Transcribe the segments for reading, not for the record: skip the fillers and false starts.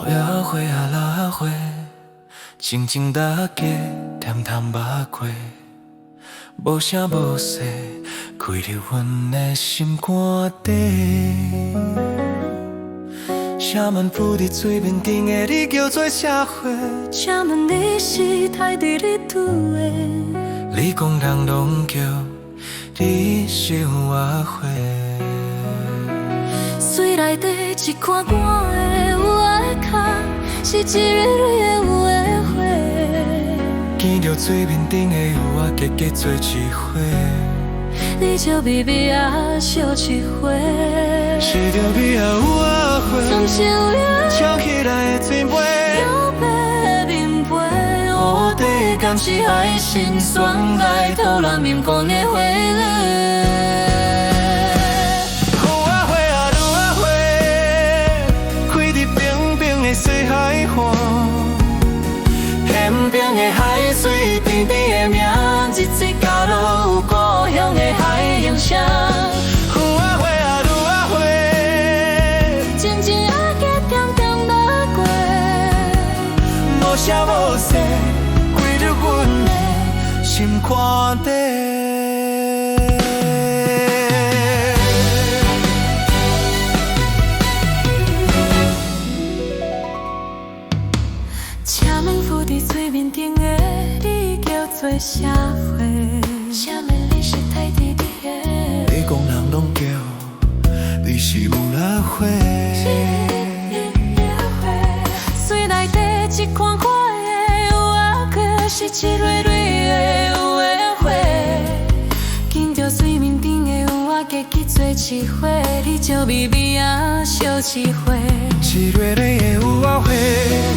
落仔花啊落仔花，静静大家恬淡仔过，無聲無息，開佇阮的心肝底。請問浮佇水面頂的你叫做啥花？請問你是佇佗裡拄的？你講人攏叫你是雨仔花。水內底一款寒的雨仔跤，是一蕊蕊的雨仔花。見著水面頂的雨仔，結結做一伙。你笑眯眯仔笑一回。是著美仔雨仔花，親像你唱起來的水杯，搖白的棉被，烏底敢是海心酸來偷人面光的花蕾。雨仔花啊，雨仔花，開佇平平的西海岸，咸平的海水，甜甜的名，一水加落有故鄉的海洋聲。雨仔花啊，雨仔花，靜靜仔加恬恬仔過，無聲無息，開佇阮的心肝底。請問浮佇水面頂的你叫做啥花？請問你是佇佗裡的？你講人攏叫你是雨仔花。水內底一款款的雨仔花，是一蕊蕊的雨仔花。見著水面頂的雨仔，結結做一伙，你笑眯眯仔笑一回。一蕊蕊的雨仔花，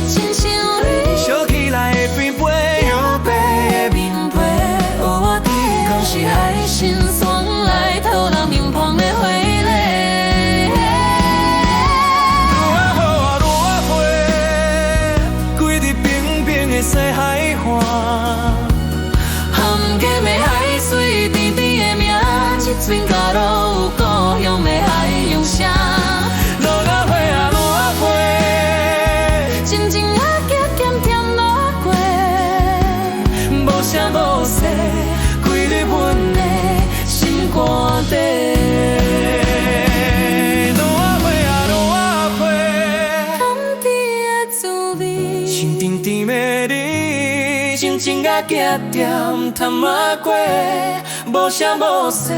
親像你燒起來的棉被，搖白的棉被，雨仔底敢是海心酸來透人面龐的花蕾。雨仔花啊，雨仔花，開佇平平的西海岸。含鹹的海水，甜甜的名，一陣加落有故鄉的海洋聲。落仔花啊，雨仔花，靜靜仔行恬恬仔過，無聲無息，開佇阮的心肝底。雨仔花啊，雨仔花，甘甜的滋味。香甜甜的你，靜靜仔行恬淡仔過，無聲無息，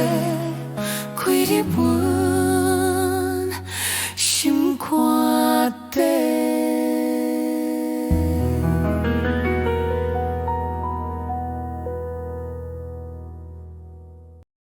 開佇阮